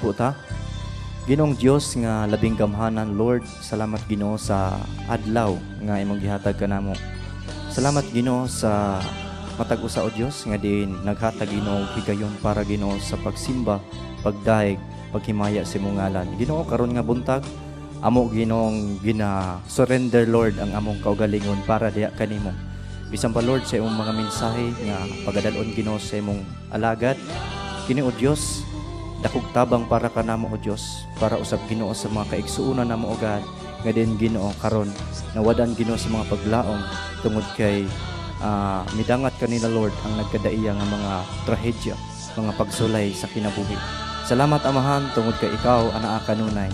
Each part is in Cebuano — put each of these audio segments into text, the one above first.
Ampo ta. Ginoong Dios nga labing gamhanan, Lord, salamat, Ginoo, sa adlaw nga imong gihatag kanamo. Salamat, Ginoo, sa matag usa, o Dios, nga diin naghatag, Ginoo, og higayon para, Ginoo, sa pagsimba, pagdayeg, paghimaya sa imong ngalan. Ginoo, karon nga buntag, amo Ginoong gina surrender, Lord, ang among kaugalingon para diha kanimo. Bisan pa, Lord, sa imong mga mensahe nga pagadal-on, Ginoo, sa imong alagad, kini, o Dios, dakog tabang para kanamo, o Dios, para usab, Ginoo, sa mga kaigsuonan namo, o God, nga din, Ginoo, karon nawadan, Ginoo, sa mga paglaom tungod kay midangat kanila, Lord, ang nagkadaiya nga mga trahedya, mga pagsulay sa kinabuhi. Salamat, Amahan, tungod kay ikaw anaa kanunay.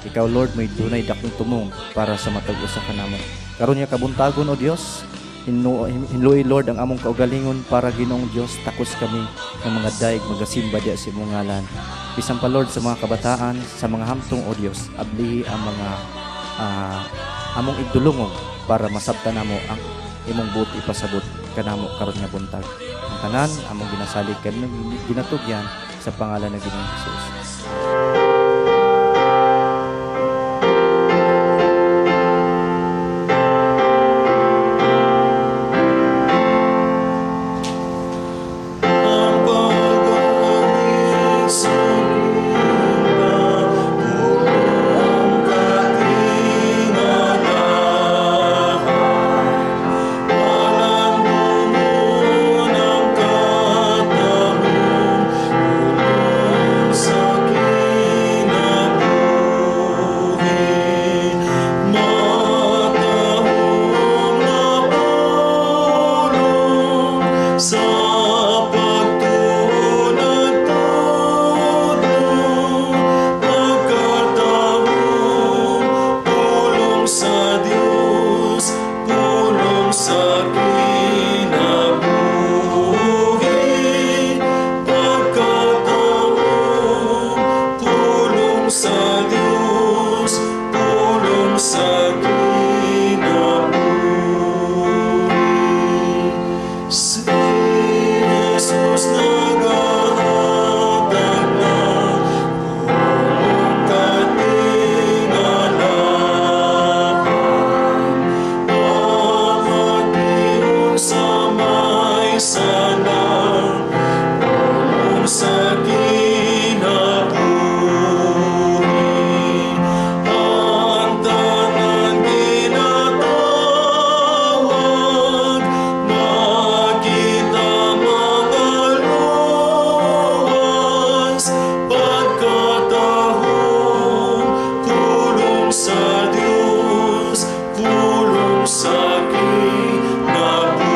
Ikaw, Lord, may dunay dakong tumong para sa matag usa kanamo. Karon nga kabuntagon, o Dios, hinlui, Lord, ang among kaugalingon para, Ginoong Dios, takos kami ng mga daig magasimba diya sa imong ngalan. Bisan pa, Lord, sa mga kabataan, sa mga hamtong, o Dios, ablihi ang mga among igdulungog para masabtan namo ang imong buot ipasabot kanamo karon nga buntag. Ang tanan among ginasalig kanimo, ginatugyan sa pangalan ng Ginoong Jesus. Ang pag-awit sa kwinta, pulong katingalahan, walang bungo ng katahong, pulong sa kinabuhi. Matahong na pulong sa pagtuo nagtudlo, pagkatahong, pulong sa Diyos, pulong sa kinabuhi. Pagkatahong, pulong sa Diyos, pulong sa kinabuhi. Si Jesus nagahatag ng pulong katingalahan, pamation sa may sala, pulong sa kinabuhi. Ang tanan ginatawag, makita mga luwas, pagkatahong, pulong sa Diyos, pulong sa kinabuhi.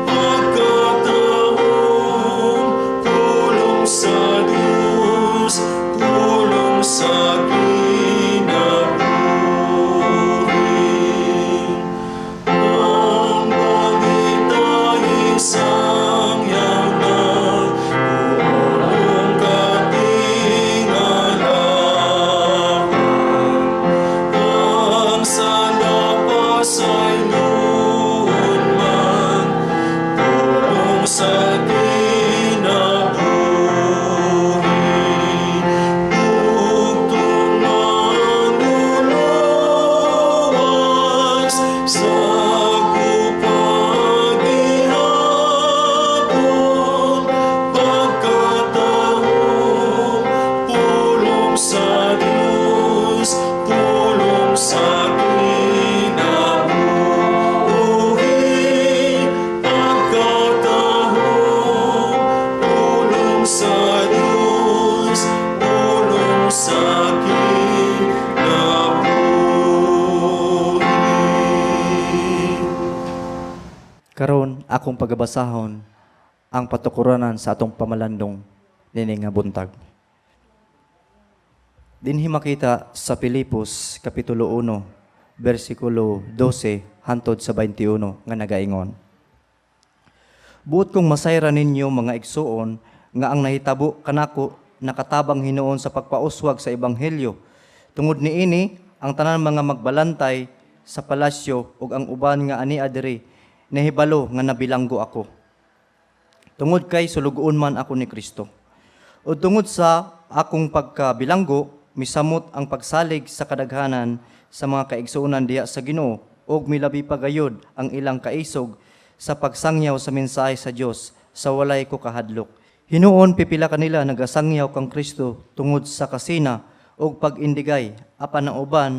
Pagkatahong, pulong sa Diyos, pulong sa kinabuhi. Ang balita isangyaw na pulong katingalahan. Ang sala pasayloon man, pulong sa kinabuhi. Bugtong manluluwas sa gupag gihapon, pagkatahong, pulong sa Diyos, pulong sa kinabuhi. Pagkatahong, pulong sa Diyos, pulong sa kinabuhi. Karon akong pagabasahon ang patukuranan sa atong pamalandong nini nga buntag. Dinhi makita sa Filipos kapitulo 1 bersikulo 12 hantod sa 21 nga nagaingon: "Buot kong masayran ninyo, mga igsuon, nga ang nahitabo kanako nakatabang hinuon sa pagpauswag sa ebanghelyo. Tungod niini, ang tanan mga magbalantay sa palasyo ug ang uban nga ania diri nahibalo nga nabilanggo ako. Tungod kay sulugoon man ako ni Kristo. O tungod sa akong pagkabilanggo, misamot ang pagsalig sa kadaghanan sa mga kaigsuonan diha sa Ginoo ug milabi pa gayud ang ilang kaisog sa pagsangyaw sa mensahe sa Dios sa walay ko kahadlok. Hinuon pipila kanila nagasangyaw kang Kristo tungod sa kasina ug pag-indigay, apan ang uban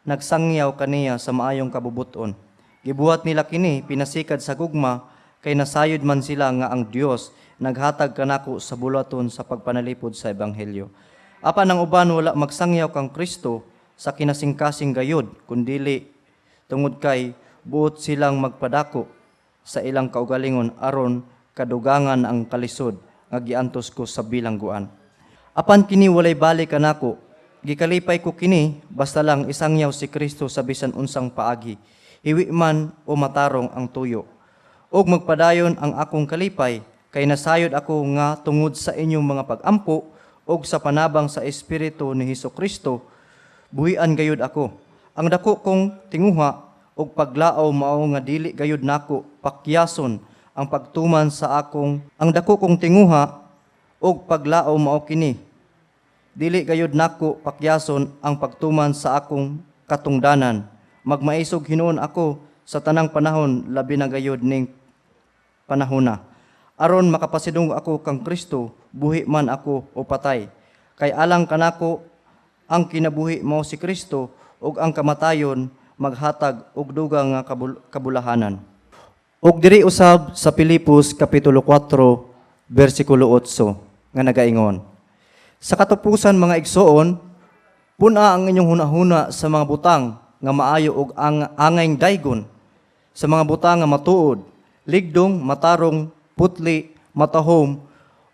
nagsangyaw kaniya sa maayong kabubuton. Gibuhat nila kini pinasikad sa gugma kay nasayod man sila nga ang Dios naghatag kanako sa buluhaton sa pagpanalipod sa ebanghelyo. Apan ang uban wala magsangyaw kang Kristo sa kinasingkasing gayud, kundili tungod kay buot silang magpadako sa ilang kaugalingon aron kadugangan ang kalisod nga giantos ko sa bilangguan. Apan kini walay bali kanako. Gikalipay ko kini basta lang isangyaw si Kristo sa bisan unsang paagi, hiwi man o matarong ang tuyo. Ug magpadayon ang akong kalipay kay nasayod ako nga tungod sa inyong mga pagampo ug sa panabang sa Espiritu ni Hesus Kristo, buhian gayud ako. Ang dako kong tinguha ug paglaom mao nga dili gayud nako pakyason ang pagtuman sa akong ang dako kong tinguha ug paglaom mao kini: dili gayud nako pakyason ang pagtuman sa akong katungdanan. Magmaisog hinuon ako sa tanang panahon, labi na gayud ning panahona, aron makapasidungog ako kang Kristo, buhi man ako o patay. Kay alang kanako ang kinabuhi mao si Kristo ug ang kamatayon maghatag og dugang nga kabulahanan. Ug diri usab sa Pilipos kapitulo 4 bersikulo 8 nga nagaingon: "Sa katapusan, mga igsoon, pun-a ang inyong hunahuna sa mga butang nga maayo ug ang angayng daygon, sa mga butang nga matuod, ligdong, matarong, putli, matahom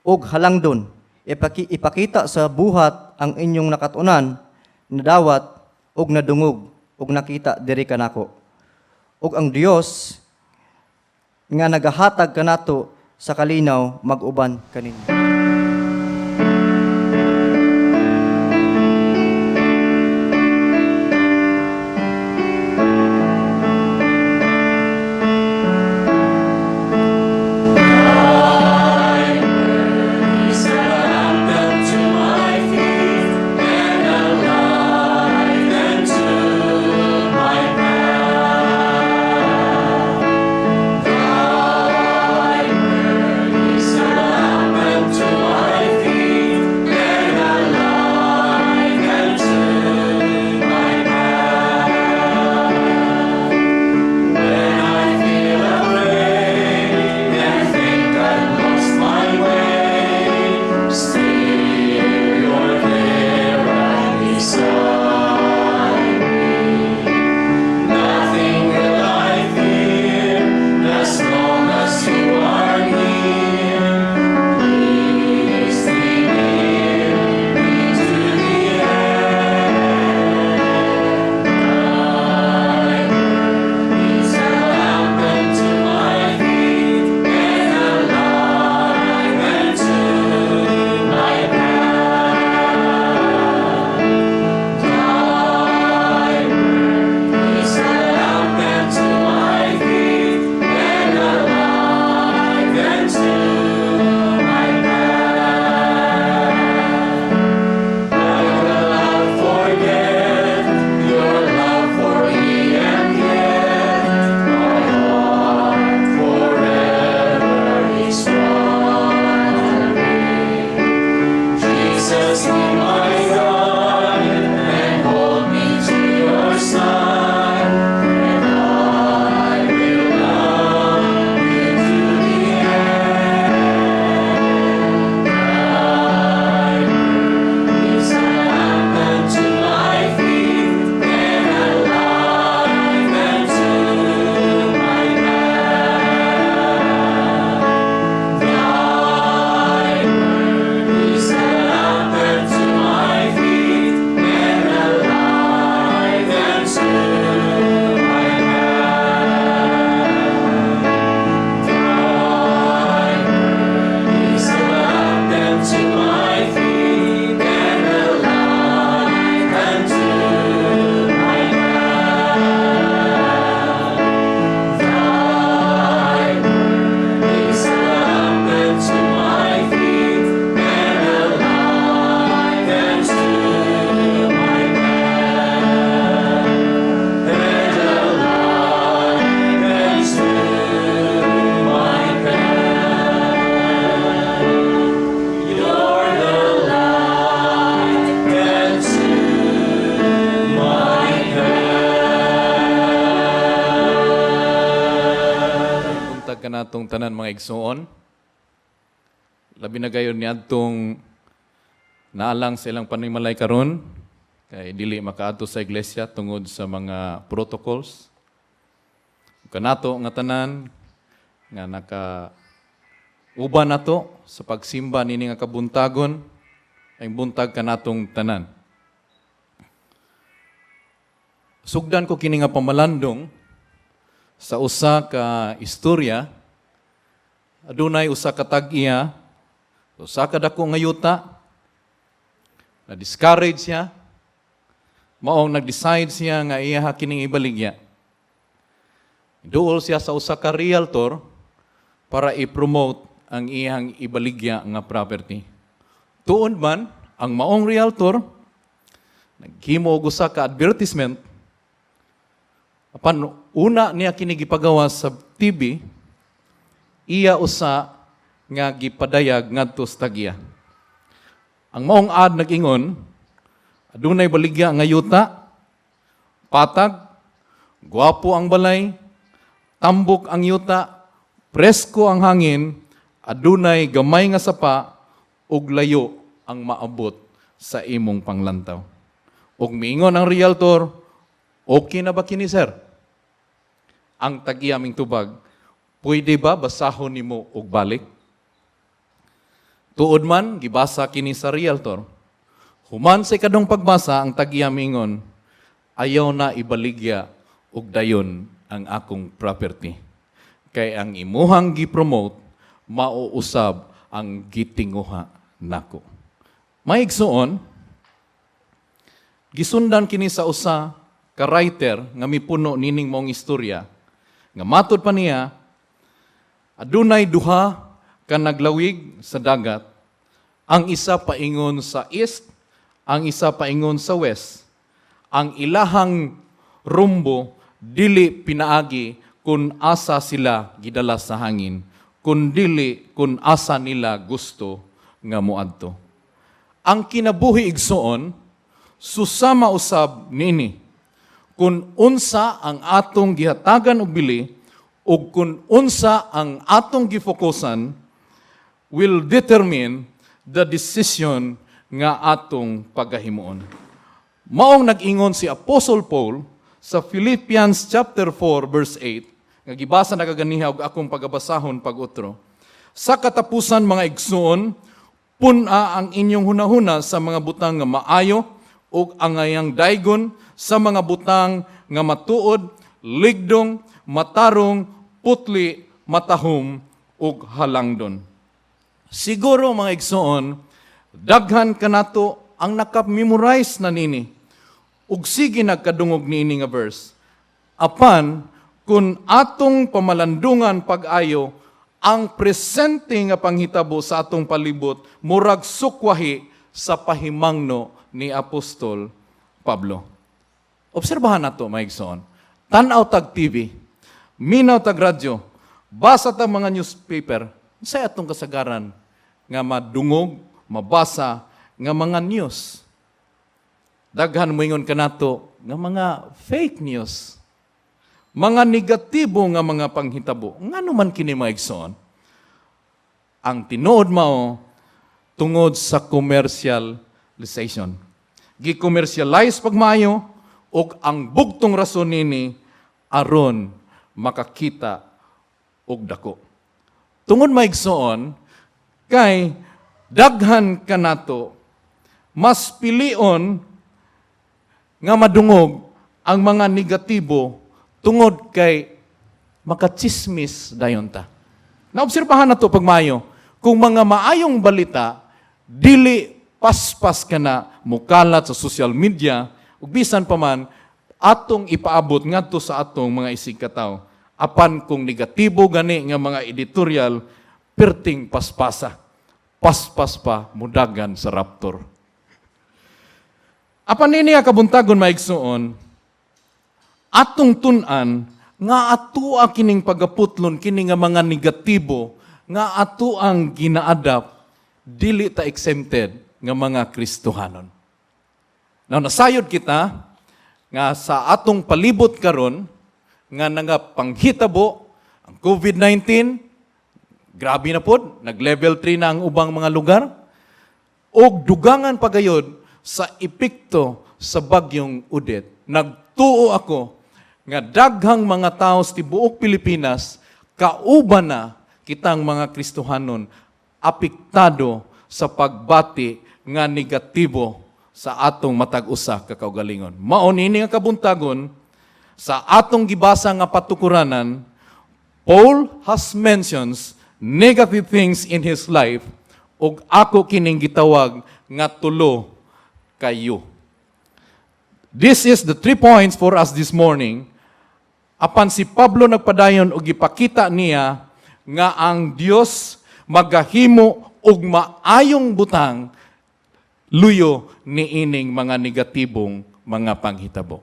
ug halangdon. Ipakita sa buhat ang inyong nakatunan, nadawat ug nadungog ug nakita diri kanako. Ug ang Dios nga nagahatag kanato sa kalinaw mag-uban kaninyo." Is a lamp unto my feet and a light unto my path. Thy word is a lamp. Kanatong tanan, mga igsoon. Labi na gayon niadtong naalang sa ilang panimalay karon kay dili makaadto sa iglesia tungod sa mga protocols. Kanato nga tanan nga naka uban nato sa pagsimba nini nga kabuntagon, ay buntag kanatong tanan. Sugdan ko kini nga pamalandong sa usa ka istorya. Adunay usa ka tag-iya, usa ka dako nga yuta. Na discourage siya, maong nag-decide siya nga iya kining ibaligya. Duol siya sa usa ka realtor para i-promote ang iyang ibaligya nga property. Tuon man ang maong realtor, naghimo og usa ka advertisement. Apan una niya kini gipagawas sa TV, iya usa nga gipadayag ngadto sa tag-iya. Ang maong ad nag-ingon, adunay baligya nga yuta, patag, gwapo ang balay, tambok ang yuta, presko ang hangin, adunay gamay nga sapa, ug layo ang maabot sa imong panglantaw. Ug miingon ang realtor, "Okay na ba kini, sir?" Ang tag-iya mingtubag, "Pwede ba basahon nimo og balik?" Tuod man, gibasa kini sa realtor. Human sa ikadong pagbasa, ang tag-iya mingon, "Ayaw na ibaligya og dayon ang akong property. Kay ang imuhang gi-promote, mauusab ang gitinguha nako." Mga igsoon, gisundan kini sa usa ka writer nga mipuno nining maong istorya. Nga matod pa niya, adunay duha ka naglawig sa dagat. Ang isa paingon sa east, ang isa paingon sa west. Ang ilahang rumbo dili pinaagi kung asa sila gidala sa hangin, kun dili kung asa nila gusto nga moadto. Ang kinabuhi, igsoon, susama usab niini. Kung unsa ang atong gihatagan og bili ug kung unsa ang atong gifokusan will determine the decision nga atong pagahimuon. Maong nag-ingon si Apostle Paul sa Philippians chapter 4 verse 8 nga gibasa na kaganiha og akong pagabasahon pag-utro. "Sa katapusan, mga igsoon, pun-a ang inyong hunahuna sa mga butang nga maayo ug angayang daygon, sa mga butang nga matuod, ligdong, matarong, putli, matahom ug halangdon." Siguro, mga igsoon, daghan kanato ang naka-memorize na nini ug sige nagkadungog niini nga verse. Apan kung atong pamalandungan pag-ayo ang presente nga panghitabo sa atong palibot, murag sukwahi sa pahimangno ni Apostol Pablo. Obserbahan nato, mga igsoon. Tan-aw tag TV, minaw tag radyo, basa tag mga newspaper, sa atong kasagaran nga madungog, mabasa nga mga news? Daghan moingon kanato nga mga fake news. Mga negatibo nga mga panghitabo. Ngano man kini, mga igsoon? Ang tinuod mao tungod sa commercialization. Gi-commercialize pagmaayo ug ang bugtong rason nini aron makakita og dako. Tungod, mga igsoon, kay daghan kanato mas pilion nga madungog ang mga negatibo tungod kay makachismis dayon ta. Naobserbahan na to pagmayo. Kung mga maayong balita, dili paspas ka na mukalat sa social media, ug bisan pa man atong ipaabot ngadto sa atong mga isigkatawo. Apan kung negatibo gani nga mga editorial, perting paspasa. Paspas pa mudagan sa Raptor. Apan nini nga kabuntagon, mga igsoon, atong tun-an nga atua kining pagaputlon kini nga mga negatibo nga ato ang gina-adapt, dili ta exempted nga mga Kristohanon. Now, nasayod kita nga sa atong palibot karon nga nangapanghitabo ang COVID-19. Grabe na pod, nag-level 3 na ang ubang mga lugar. Og dugangan pa gayod sa epekto sa Bagyong Odette. Nagtuo ako nga daghang mga tao sa tibuok Pilipinas, kauban na kitang mga Kristohanon, apektado sa pagbati nga negatibo sa atong matag usa ka kaugalingon. Mao nini nga kabuntagon, sa atong gibasa nga patukuranan, Paul has mentions negative things in his life ug ako kining gitawag nga tulo ka U. This is the three points for us this morning. Apan si Pablo nagpadayon og gipakita niya nga ang Dios magahimo og maayong butang luyo niining mga negatibong mga panghitabo.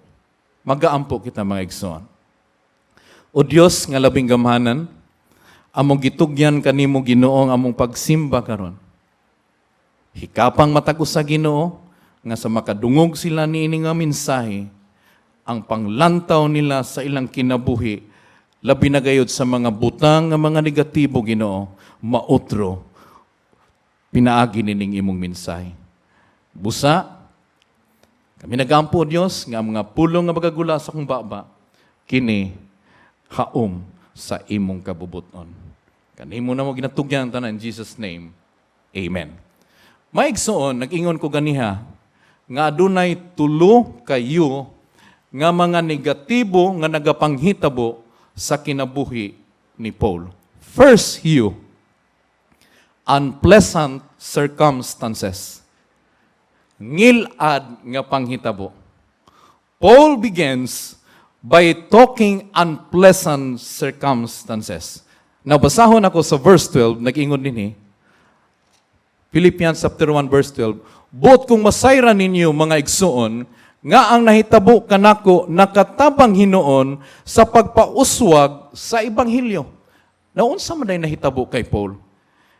Magaampo kita, mga igsoon. O Dios nga labing gamhanan, among gitugyan kanimo, Ginoo, ang among pagsimba karon. Hikapang matag usa, Ginoo, nga sa makadungog sila niini nga mensahe, ang panglantaw nila sa ilang kinabuhi, labi na gayod sa mga butang nga mga negatibo, Ginoo, mautro pinaagi nining imong mensahe. Busa, kami nagampo, Dios, nga ang mga pulong nga magagula sa akong baba, kini haom sa imong kabubuton. Kanimo na mo ginatugyan tanan in Jesus' name. Amen. Maigsoon, nag-ingon ko ganiha nga adunay tulo ka U nga mga negatibo nga nagapanghitabo sa kinabuhi ni Paul. First U, unpleasant circumstances. Ngilad nga panghitabo. Paul begins by talking unpleasant circumstances. Nabasahon ako sa verse 12, nag-ingon dinhi. Philippians chapter 1 verse 12, "Buot kong masayran ninyo, mga igsuon, nga ang nahitabo kanako nakatabang hinuon sa pagpauswag sa ebanghelyo." Naunsa man day nahitabo kay Paul?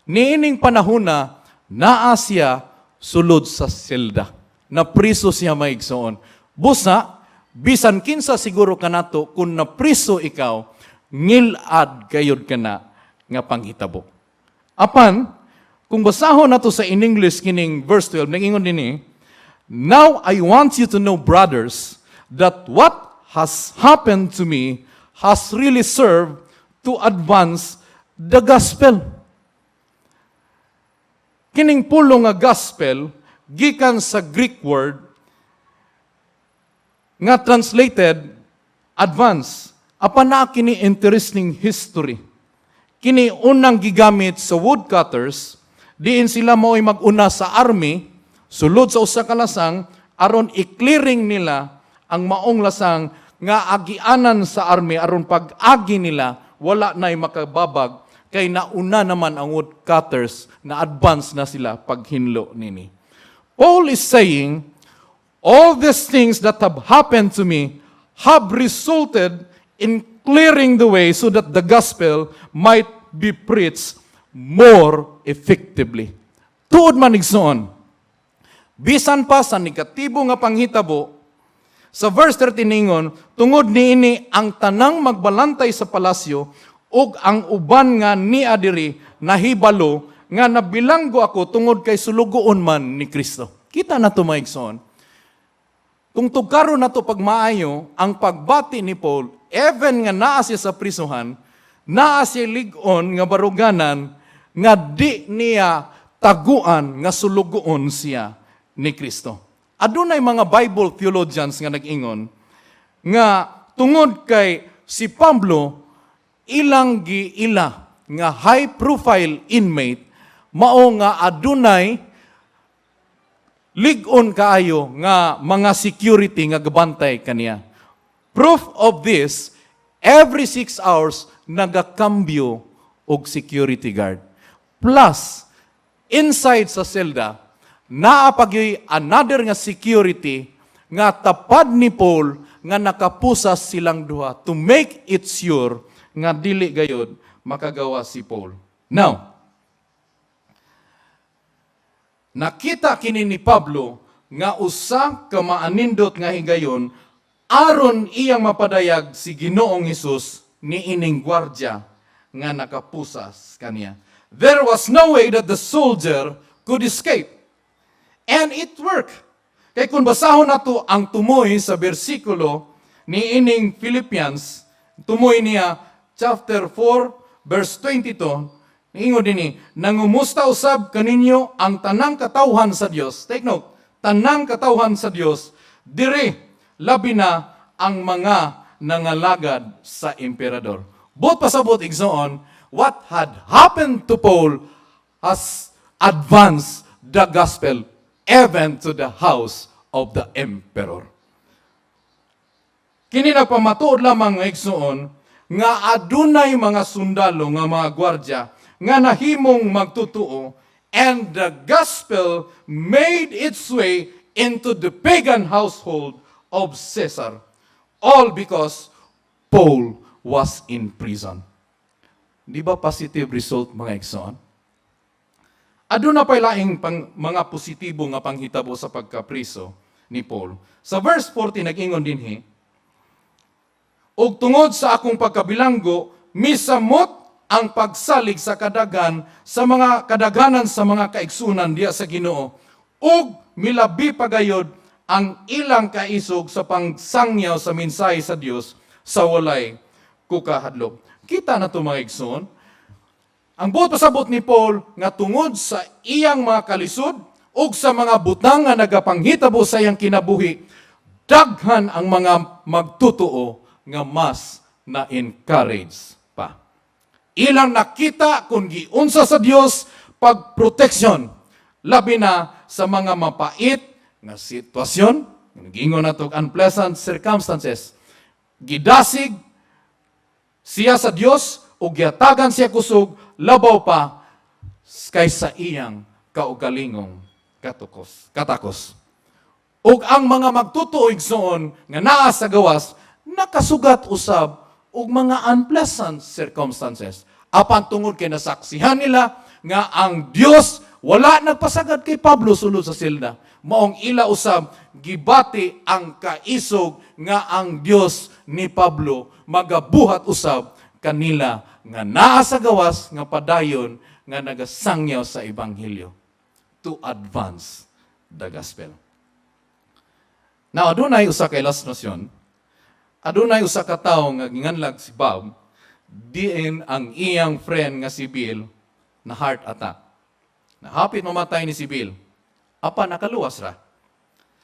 Niining panahon na naa siya sulod sa selda. Napriso siya, mga igsoon. Busa, bisan kinsa siguro kanato, kung napriso ikaw, ngilad gayod ka na nga panghitabo. Apan, kung basahon nato sa in English kining verse 12, nagingon dinhi, "Now I want you to know, brothers, that what has happened to me has really served to advance the gospel." Kining pulong nga gospel gikan sa Greek word nga translated advance. Apan naa kini interesting history. Kini unang gigamit sa woodcutters, diin sila mao'y mag-una sa army, sulod sa usa ka lasang, aron i-clearing nila ang maong lasang nga agianan sa army, aron pag-agi nila wala na'y makababag kay nauna naman ang woodcutters na advance na sila paghinlo nini. Paul is saying, all these things that have happened to me have resulted in clearing the way so that the gospel might be preached more effectively. Tuod man, igsoon, bisan pa sa negatibo nga panghitabo, sa verse 13 ningon, "Tungod niini ang tanang magbalantay sa palasyo ug ang uban nga nia diri nahibalo nga nabilanggo ako tungod kay sulugoon man ni Kristo." Kita na to, mga igsoon. Kung tugkaron nato pagmaayo, ang pagbati ni Paul, even nga naa siya sa prisuhan, naa siya lig-on nga baruganan nga di niya taguan nga sulugoon siya ni Kristo. Adunay mga Bible theologians nga nag-ingon nga tungod kay si Pablo ilang giila nga high profile inmate, mao nga adunay lig-on kaayo nga mga security nga gabantay kaniya. Proof of this, every 6 hours nagakambyo og security guard. Plus, inside sa selda, naa pa gyoy another nga security nga tapad ni Paul nga nakapusas silang duha to make it sure nga dili gayod makagawa si Paul. Now, nakita kini ni Pablo nga usa ka maanindot nga higayon aron iyang mapadayag si Ginoong Hesus niining gwardya nga nakapusas kaniya. There was no way that the soldier could escape. And it worked. Kay kung basahon nato ang tumoy sa bersikulo ni ining Philippians, tumoy niya chapter 4 verse 22, niingon dinhi, "Nangumusta usab kaninyo ang tanang katawhan sa Dios." Take note, tanang katawhan sa Dios, diri labi na ang mga nangalagad sa emperador. Buot pasabot, igsoon, what had happened to Paul has advanced the gospel even to the house of the emperor. Kini nagpamatuod lamang, mga igsoon, nga adunay mga sundalo nga mga gwardya nga nahimong magtutuo, and the gospel made its way into the pagan household of Caesar, all because Paul was in prison. Di ba positive result, mga igsoon? Aduna pa'y laing pang, mga positibo nga panghitabo sa pagkapriso ni Paul. Sa verse 40 nag-ingon dinhi, "Ug tungod sa akong pagkabilanggo, misamot ang pagsalig sa kadaghan sa mga kadaghanan sa mga kaigsunan diya sa Ginoo ug milabi pagayod ang ilang kaisog sa pagsangyaw sa mensahe sa Dios sa walay kukahadlok." Kita na to, mga igsoon. Ang buot pasabot ni Paul nga tungod sa iyang mga kalisod ug sa mga butang nga nagapanghitabo sa iyang kinabuhi, daghan ang mga magtutuo nga mas na encourage pa. Ilang nakita kung giunsa sa Dios pagproteksyon, labi na sa mga mapait nga sitwasyon, giingon nato unpleasant circumstances. Gidasig siya sa Dios ug gihatagan siya kusog labaw pa kaysa iyang kaugalingong katukos, katakos. Ug ang mga magtutuo, igsoon, nga naa sa gawas nakasugat usab og mga unpleasant circumstances. Apan tungod kay nasaksihan nila nga ang Dios wala nagpasagad kay Pablo sulod sa silda, maong ila usab gibati ang kaisog nga ang Dios ni Pablo magabuhat usab kanila nga naa sa gawas nga padayon nga nagasangyaw sa ebanghelyo, to advance the gospel. Now, adunay usa ka ilustrasyon. Adunay usa ka tawo nga ginganlag si Bob, diin ang iyang friend nga si Bill na heart attack. Nahapit mamatay ni si Bill. Apa nakaluwas ra.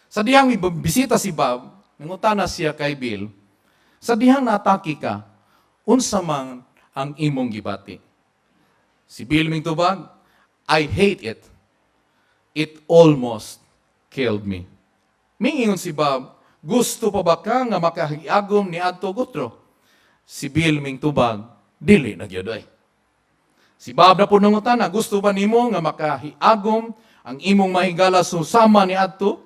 Sa dihang bisita si Bob, nangutana siya kay Bill, "Sa dihang naatake ka, unsa man ang imong gibati?" Si Bill mingtubag, "I hate it. It almost killed me." Mingingon si Bob, "Gusto pa ba ka nga makahiagom ni adto otro?" Si Bill mingtubag, "Dili na gyud ay." Si Bob na po nangutana, "Gusto ba nimo nga makahiagom ang imong mahigala susama ni adto?"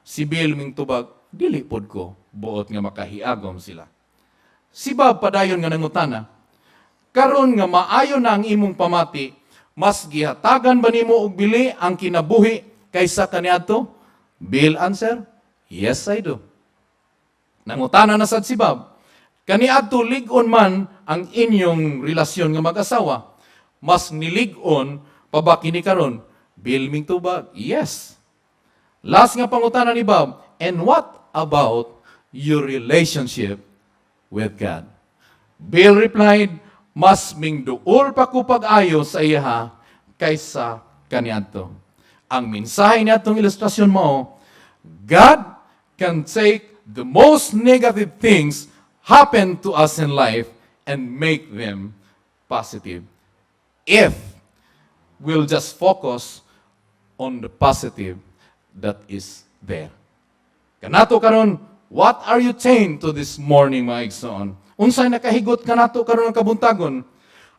Si Bill mingtubag, "Dili pod ko buot nga makahiagom sila." Si Bob padayon nga nangutana, "Karon nga maayo na ang imong pamati, mas gihatagan ba nimo og bili ang kinabuhi kaysa kaniadto?" Bill answer, "Yes, I do." Nangutana na sad si Bob, "Kaniadto lig-on man ang inyong relasyon nga mag-asawa. Mas nilig-on pa ba kini karon?" Bill mingtubag, "Yes." Last nga pangutana ni Bob, "And what about your relationship with God?" Bill replied, "Mas mingduol pa ko pag-ayo sa iyaha kaysa kaniadto." Ang mensahe niadtong ilustrasyon mo, God can take the most negative things happen to us in life and make them positive, if we'll just focus on the positive that is there. Kanato karon, what are you chained to this morning, mga igsoon? Unsay nakahigot kanato karon ang kabuntagon?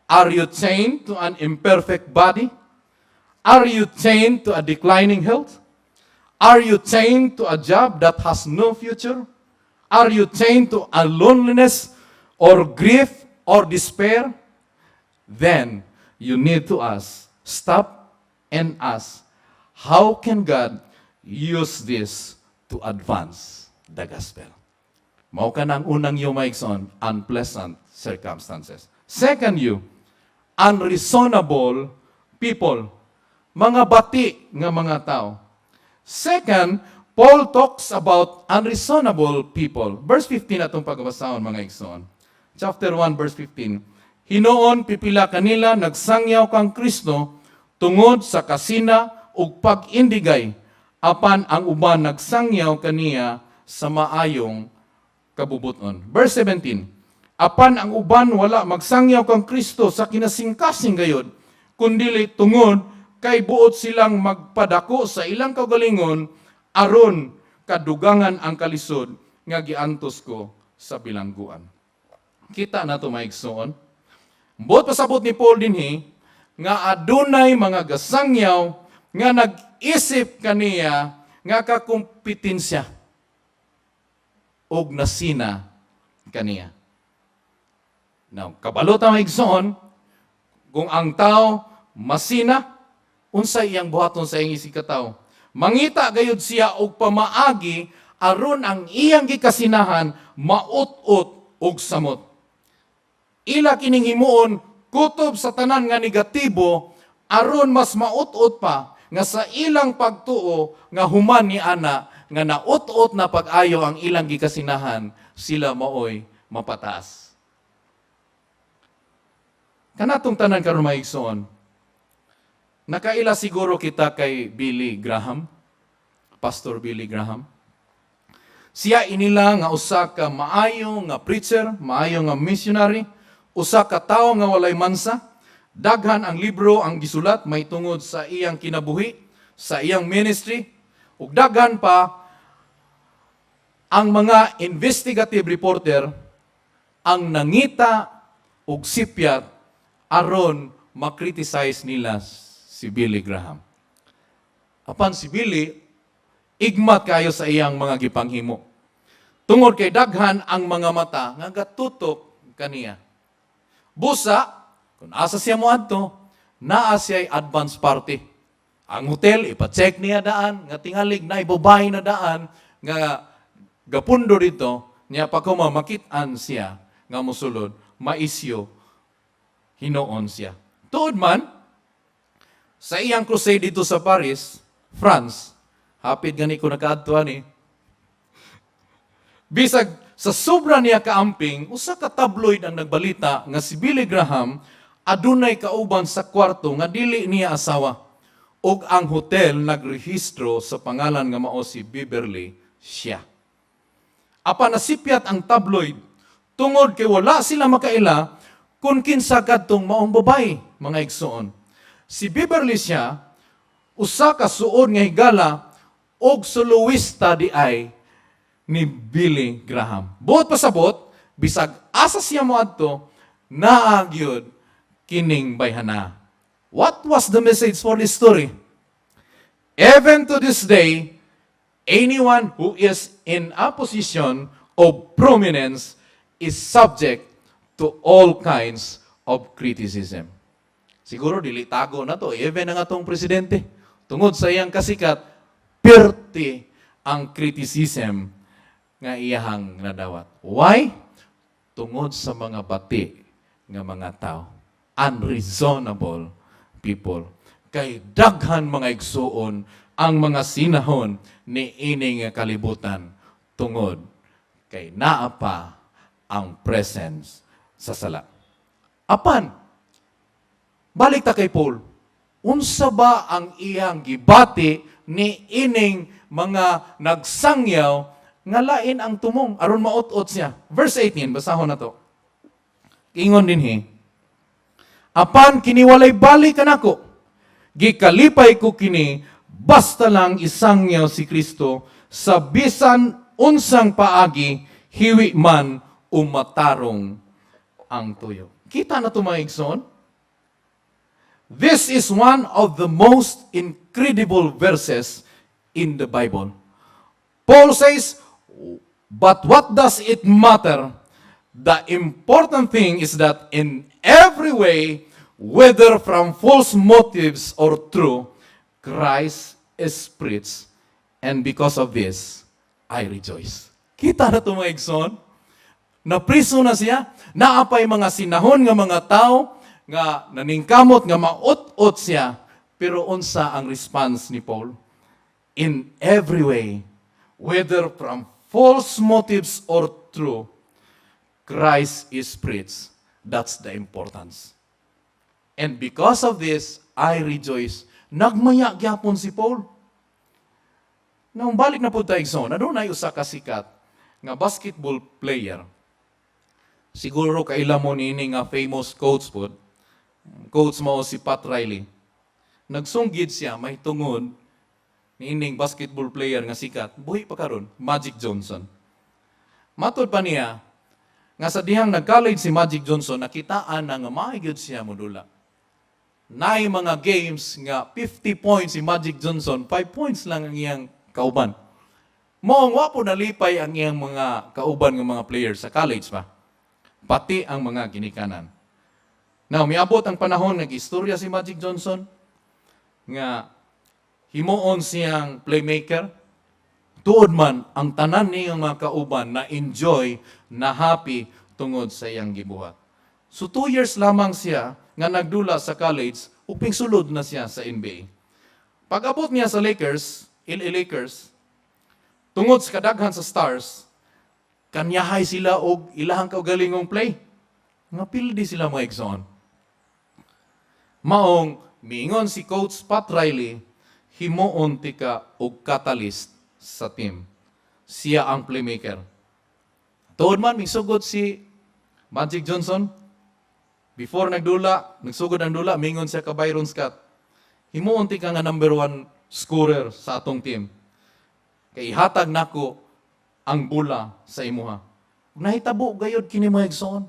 Are you chained to an imperfect body? Are you chained to a declining health? Are you chained to a job that has no future? Are you chained to a loneliness or grief or despair? Then you need to ask, stop and ask, how can God use this to advance the gospel? Mao ka ang unang you, mga igsoon, unpleasant circumstances. Second you, unreasonable people. Mga bati nga mga tao. Second, Paul talks about unreasonable people. Verse 15 atong pagbasahon, mga igsoon. Chapter 1 verse 15. Hinuon pipila kanila nagsangyaw kang Kristo tungod sa kasina ug pag-indigay, apan ang uban nagsangyaw kaniya sa maayong kabubuton. Verse 17. Apan ang uban wala magsangyaw kang Kristo sa kinasingkasing gayod, kundili tungod kay buot silang magpadako sa ilang kaugalingon aron kadugangan ang kalisod nga giantos ko sa bilangguan. Kita na to, mga igsoon. Buot pasabot ni Paul dinhi nga adunay mga gasangyaw nga nag-isip kaniya nga kakumpetensya og nasina kaniya. Now, kabalo ta, mga igsoon, kung ang tao masina, unsay iyang buhaton sa iyang isig katawo? Mangita gayud siya og pamaagi aron ang iyang gikasinahan maut-ot og samot. Ila kining himuon kutob sa tanan nga negatibo aron mas maut-ot pa nga sa ilang pagtuo nga human ni ana nga naut-ot na pag-ayo ang ilang gikasinahan, sila maoy mapataas. Kanatong tanan karon, mga igsoon, nakaila siguro kita kay Billy Graham, Pastor Billy Graham. Siya inila nga usa ka maayo nga preacher, maayo nga missionary, usa ka tawo nga walay mansa. Daghan ang libro ang gisulat may tungod sa iyang kinabuhi, sa iyang ministry, ug daghan pa ang mga investigative reporter ang nangita og sipyat aron ma-criticize nila si Billy Graham. Apan si Billy, igmat kayo sa iyang mga gipanghimo. Tungod kay daghan ang mga mata nga gatutok kaniya. Busa, kung asa siya moadto, naa siya'y advance party. Ang hotel, ipa-check niya daan, nga tingalig na ibabae na daan, nga gapundo dito, niya pa mamakit-an siya nga mosulod, maisyo, hinuon siya. Tuod man, sa iyang crusade dito sa Paris, France, hapit gani ko nakaadto ani. Bisag sa sobra niya kaamping, usa ka tabloid ang nagbalita nga si Billy Graham adunay kauban sa kwarto nga dili niya asawa. Ug ang hotel nagrehistro sa pangalan nga mao si Beverly siya. Apan nasipyat ang tabloid tungod kay wala sila makaila kung kinsa kadtong maong babae, mga igsoon. Si Beverly siya, usa ka suod nga higala og soloista di ay ni Billy Graham. Buot pasabot, bisag asa siya moadto, naa gyud kining bayhana. What was the message for this story? Even to this day, anyone who is in a position of prominence is subject to all kinds of criticism. Siguro dili tago na to, even ang atong presidente, tungod sa iyang kasikat, perti ang criticism nga iyahang nadawat. Why? Tungod sa mga bati nga mga tao. Unreasonable people. Kay daghan, mga igsuon, ang mga sinahon ni ining kalibutan tungod kay naa pa ang presence sa sala. Apan, balik ta kay Paul. Unsa ba ang iyang gibati ni ining mga nagsangyaw nga lain ang tumong aron maut-ot siya? Verse 18, basahon na to. Ingon dinhi, "Apan kini walay bali kanako. Gikalipay ko kini basta lang isangyaw si Kristo sa bisan unsang paagi, hiwi man o matarong ang tuyo." Kita na to, mga igsoon? This is one of the most incredible verses in the Bible. Paul says, "But what does it matter? The important thing is that in every way, whether from false motives or true, Christ is preached. And because of this, I rejoice." Kita na ito, mga igsoon? Napriso na siya, naapay mga sinahon nga mga tao, nga naningkamot nga maut-ot siya, pero unsa ang response ni Paul? "In every way, whether from false motives or true, Christ is preached. That's the importance. And because of this, I rejoice." Nagmaya gyapon si Paul. Nung balik na po tayo igsoon, adunay usa ka sikat nga basketball player. Siguro kaila mo niini nga famous coach pod. Coach mao si Pat Riley. Nagsunggid siya may tungod niining basketball player nga sikat. Buhi pa karon, Magic Johnson. Matod pa niya, nga sa dihang nag-college si Magic Johnson, nakitaan na nga maayo siya modula. Naay mga games nga 50 points si Magic Johnson, 5 points lang ang iyang kauban. Maong wa po nalipay ang iyang mga kauban nga mga players sa college pa. Pati ang mga ginikanan. Now, miabot ang panahon, nag-istorya si Magic Johnson nga himuon siyang playmaker. Tuod man, ang tanan niyang mga kauban na enjoy, na happy tungod sa iyang gibuhat. So 2 years lamang siya nga nagdula sa college, uping sulod na siya sa NBA. Pag-abot niya sa Lakers, LA Lakers, tungod sa kadaghan sa stars, kanyahay sila og ilahang kaugalingong play. Nga pildi sila, mga igsoon. Maong miingon si Coach Pat Riley, "Himuon tika og catalyst sa team." Siya ang playmaker. Tuod man, misugod si Magic Johnson. Before nagdula, nagsugod ang dula, mingon siya ka Byron Scott, "Himuon tika nga number one scorer sa atong team. Kay ihatag nako ang bola sa imuha." Nahitabo gayod kini, mga igsoon.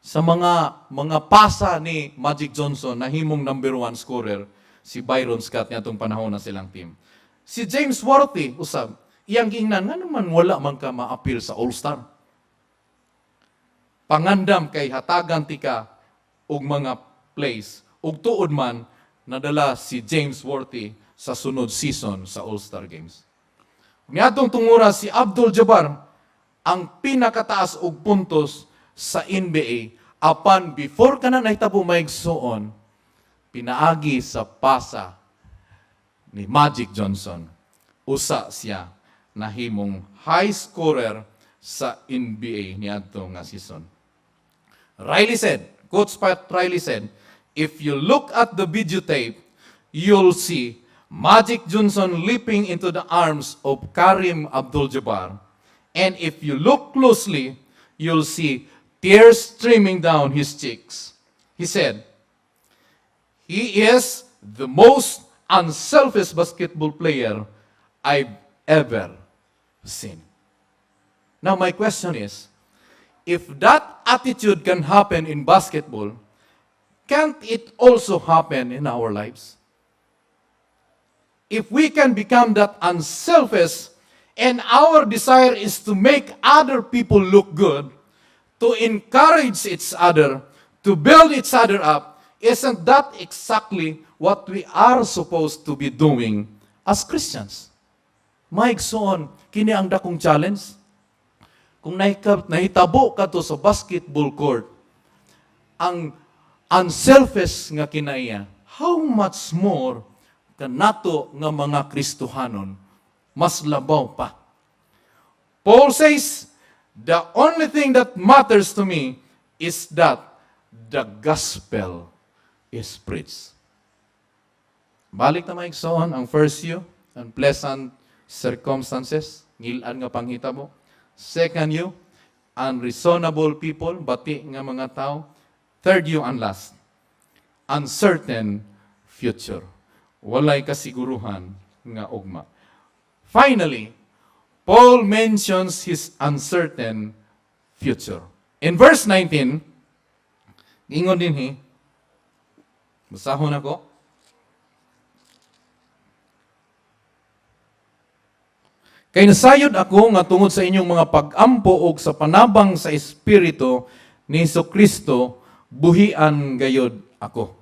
Sa mga pasa ni Magic Johnson, nahimong number one scorer si Byron Scott niadtong panahon na silang team. Si James Worthy, usab, iyang giingnan, "Nga naman wala man ka maapil sa All-Star? Pangandam kay hatagan tika og mga plays." Ug tuod man, nadala si James Worthy sa sunod season sa All-Star Games. Niadtong tungura, si Abdul Jabbar ang pinakataas og puntos sa NBA, apan before kana nahitabo, mga igsoon, pinaagi sa pasa ni Magic Johnson, usa siya nahimong high scorer sa NBA niadto nga season. Riley said, Coach Pat Riley said, "If you look at the videotape, you'll see Magic Johnson leaping into the arms of Kareem Abdul-Jabbar. And if you look closely, you'll see tears streaming down his cheeks." He said, "He is the most unselfish basketball player I've ever seen." Now, my question is, if that attitude can happen in basketball, can't it also happen in our lives? If we can become that unselfish and our desire is to make other people look good, to encourage each other, to build each other up, isn't that exactly what we are supposed to be doing as Christians? Mga igsoon, kini ang dakong challenge. Kung nahitabo ka to sa basketball court, ang unselfish nga kinaiya, how much more kanato nga mga Kristohanon, mas labaw pa. Paul says, "The only thing that matters to me is that the gospel is preached." Balik na, mga igsoon, ang first U, unpleasant circumstances, ngil-ad nga panghitabo. Second U, unreasonable people, bati nga mga tao. Third U and last, uncertain future. Walay kasiguruhan nga ugma. Finally, Paul mentions his uncertain future. In verse 19, ingon dinhi, basahon ako. "Kay nasayod ako nga tungod sa inyong mga pag-ampo og sa panabang sa Espiritu ni Kristo, buhian gayod ako."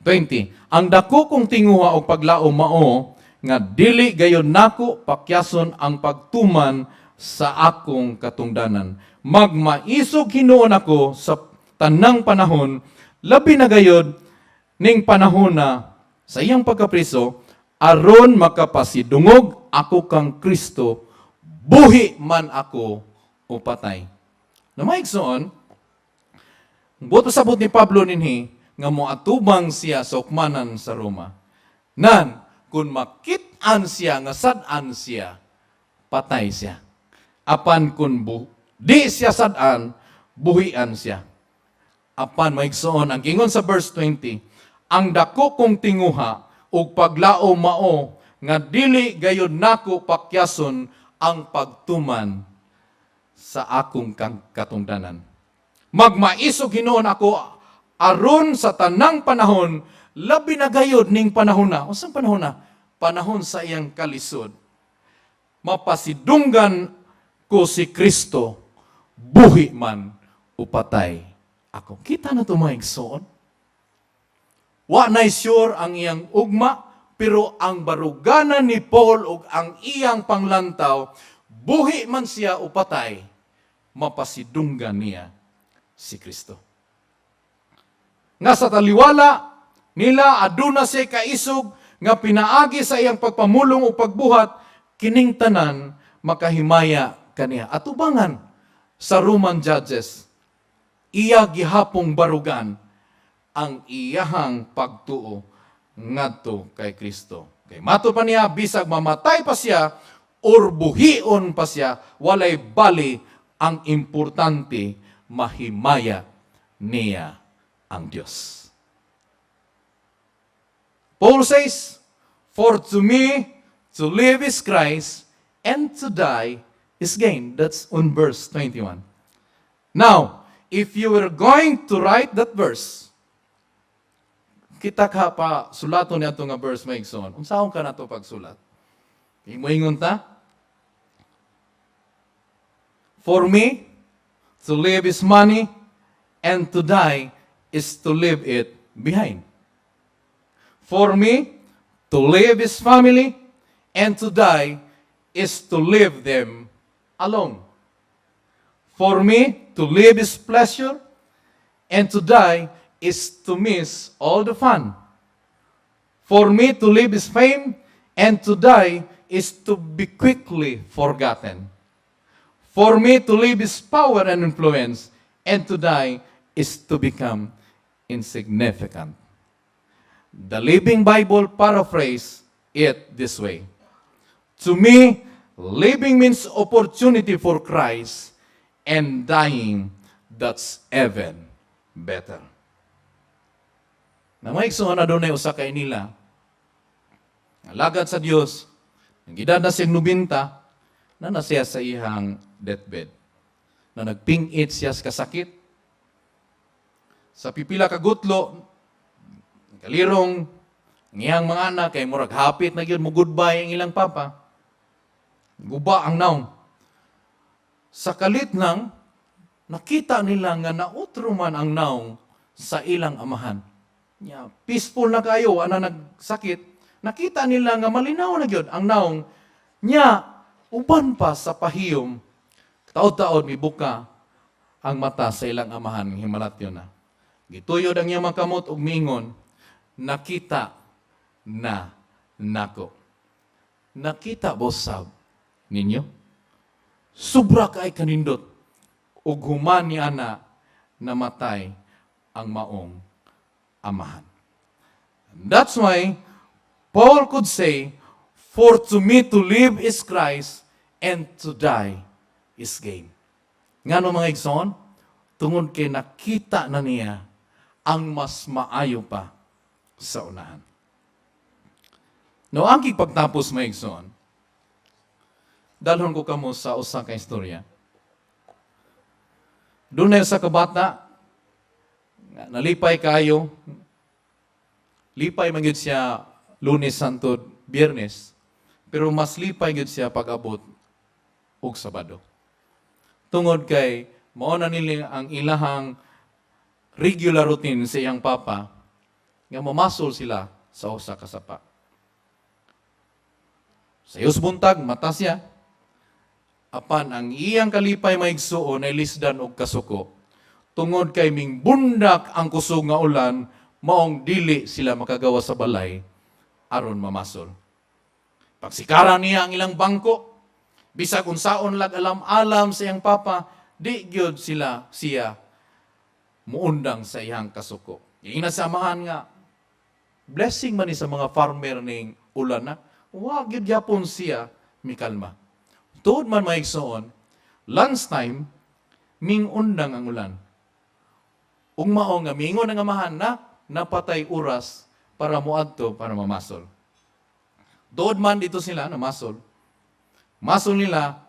20. "Ang dako kong tinguha og paglaom mao nga dili gayod nako pakyason ang pagtuman sa akong katungdanan. Magmaisog hinuon ako sa tanang panahon, labi na gayod ning panahon na sa iyang pagkapriso, aron makapasidungog ako kang Kristo, buhi man ako o patay. Na mga igsoon, buot pasabot ni Pablo ninhi nga moatubang siya sa ukmanan sa Roma. Nan, kung makit-an siya nga sad-an siya, patay siya. Apan kung di siya sad-an, buhian siya. Apan, mga igsoon, ang gingon sa verse 20, "Ang dako kong tinguha ug paglao mao nga dili gayud nako pakyason ang pagtuman sa akong katungdanan. Magmaisog hinuon ako aron sa tanang panahon, labi na gayod ning panahon na." Unsang panahon na? Panahon sa iyang kalisod. "Mapasidunggan ko si Kristo, buhi man o patay ako." Kita na ito, mga igsoon. Wa na sure ang iyang ugma, pero ang baruganan ni Paul ug ang iyang panglantaw, buhi man siya o patay, mapasidunggan niya si Kristo. Nga sa taliwala nila aduna siya kaisog nga pinaagi sa iyang pagpamulong o pagbuhat, kining tanan makahimaya kaniya. Atubangan sa Roman judges, iya gihapong barugan ang iyahang pagtuo ngadto kay Kristo. Kay matud pa niya, bisag mamatay pa siya or buhion pa siya, walay bali, ang importante mahimaya niya ang Dios. Paul says, "For to me, to live is Christ, and to die is gain." That's on verse 21. Now, if you were going to write that verse, kita ka pa sulaton niya nga verse, mga igsoon. Unsaon ka nato pagsulat? Imo ingon ta? "For me, to live is money, and to die is to leave it behind. For me, to live is family, and to die is to leave them alone. For me, to live is pleasure, and to die is to miss all the fun. For me, to live is fame, and to die is to be quickly forgotten. For me, to live is power and influence, and to die is to become insignificant." The Living Bible paraphrase it this way: "To me, living means opportunity for Christ, and dying, that's even better." Na may igsoon, adunay usa ka nila. Alagad sa Dios, ang edad na siyang 90, na siya sa iyang deathbed. Na nagpingit siya sa kasakit. Sa pipila ka gutlo, kalirong, ang iyang mga anak, kay murag hapit na gyud mo goodbye ang ilang papa. Guba ang naong. Sa kalit lang, nakita nila nga nautro man ang naong sa ilang amahan. Nya, peaceful na kayo, ana nagsakit. Nakita nila nga malinaw na gyud ang naong. Nya, uban pa sa pahiyom, taod-taod mibuka ang mata sa ilang amahan, himalatyon na. Gituyod ang iyang mga kamot ug miingon, "Nakita na nako." Nakita bosab ninyo? Sobra kay kanindot. Ug human ni ana, namatay ang maong amahan. That's why Paul could say, "For to me to live is Christ and to die is gain." Ngano, mga igsoon? Tungod kay nakita na niya ang mas maayo pa sa unahan. No, ang pagtapos, mga igsoon, dalhon ko kamo sa usa ka istorya. Dunay sa kabata, nga nalipay kayo, lipay man gyud siya Lunes hangtod Biyernes, pero mas lipay gyud siya pag-abot og Sabado. Tungod kay mao na nila ang ilahang regular routine sa iyang papa nga mamasol sila sa usa ka sapa. Sa iyos buntag, mata siya. Apan ang iyang kalipay, mga igsuon, ay lisdan og kasuko. Tungod kay mingbundak ang kusog nga ulan, maong dili sila makagawa sa balay aron mamasol. Pagsikara niya ang ilang bangko, bisag unsaon lag alam-alam sa iyang papa, di gyud sila siya muundang sa iyang kasuko. Ingna sa amahan nga, blessing man ni sa mga farmer ning ulan na, wa gyud gyapon siya mikalma. Tuod man, mga igsoon, lunchtime, mingundang ang ulan. Ug mao nga mingon ang amahan na napatay oras para moadto para mamasol. Tuod man, dito sila namasol. Masol nila,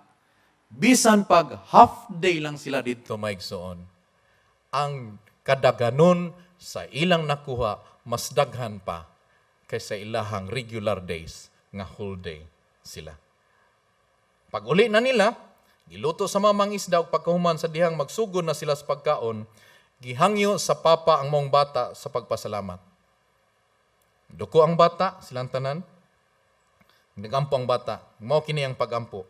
bisan pag half day lang sila dito, mga igsoon. Ang kadaganon sa ilang nakuha mas daghan pa kaysa ilahang regular days nga whole day sila. Pag uli na nila, giluto sa mamang isda ug pagkahuman sa dihang magsugod na sila sa pagkaon, gihangyo sa papa ang maong bata sa pagpasalamat. Duko ang bata, silang tanan. Nagampo ang bata. Mao kini ang pagampo.